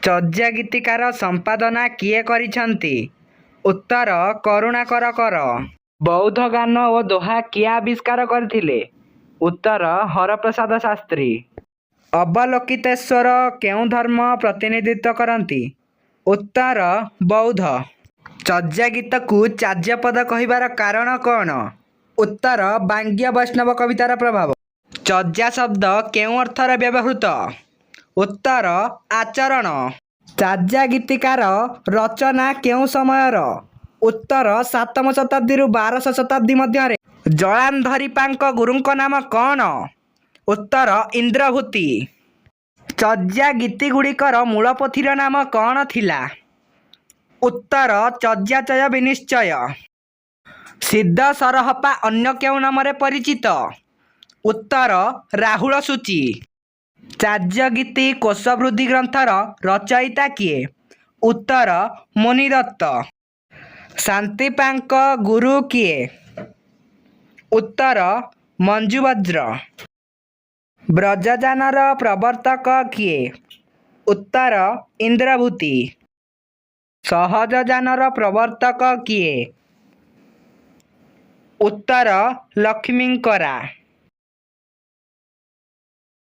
ଚର୍ଯ୍ୟାଗୀତିକାର ସମ୍ପାଦନା କିଏ କରିଛନ୍ତି? ଉତ୍ତର କରୁଣାକର କର। ବୌଦ୍ଧ ଗାନ ଓ ଦୋହା କିଏ ଆବିଷ୍କାର କରିଥିଲେ? ଉତ୍ତର ହରପ୍ରସାଦ ଶାସ୍ତ୍ରୀ। ଅବଲୋକିତେଶ୍ୱର କେଉଁ ଧର୍ମ ପ୍ରତିନିଧିତ୍ୱ କରନ୍ତି? ଉତ୍ତର ବୌଦ୍ଧ। ଚର୍ଯ୍ୟାଗୀତକୁ ଚର୍ଯ୍ୟାପଦ କହିବାର କାରଣ କ'ଣ? ଉତ୍ତର ବାଙ୍ଗୀୟ ବୈଷ୍ଣବ କବିତାର ପ୍ରଭାବ। ଚର୍ଯ୍ୟା ଶବ୍ଦ କେଉଁ ଅର୍ଥରେ ବ୍ୟବହୃତ? ଉତ୍ତର ଆଚରଣ। ଚର୍ଯ୍ୟାଗୀତିକାର ରଚନା କେଉଁ ସମୟର? ଉତ୍ତର ସାତମ ଶତାବ୍ଦୀରୁ 12ଶ ଶତାବ୍ଦୀ ମଧ୍ୟରେ। ଜଳାନ୍ଧରିପାଙ୍କ ଗୁରୁଙ୍କ ନାମ କ'ଣ? ଉତ୍ତର ଇନ୍ଦ୍ରଭୂତି। ଚର୍ଯ୍ୟାଗୀତିଗୁଡ଼ିକର ମୂଳ ପୋଥିର ନାମ କ'ଣ ଥିଲା? ଉତ୍ତର ଚର୍ଯ୍ୟାଚୟ ବିନିଶ୍ଚୟ। ସିଦ୍ଧ ସରହପା ଅନ୍ୟ କେଉଁ ନାମରେ ପରିଚିତ? ଉତ୍ତର ରାହୁଳ ସୂଚୀ। ଚର୍ଯ୍ୟାଗୀତି କୋଷବୃଦ୍ଧି ଗ୍ରନ୍ଥର ରଚୟିତା କିଏ? ଉତ୍ତର ମୁନିଦତ୍ତ। ଶାନ୍ତିପାଙ୍କ ଗୁରୁ କିଏ? ଉତ୍ତର ମଞ୍ଜୁବଜ୍ର। ବ୍ରଜଯାନର ପ୍ରବର୍ତ୍ତକ କିଏ? ଉତ୍ତର ଇନ୍ଦ୍ରଭୂତି। ସହଜଯାନର ପ୍ରବର୍ତ୍ତକ କିଏ? ଉତ୍ତର ଲକ୍ଷ୍ମୀଙ୍କରା।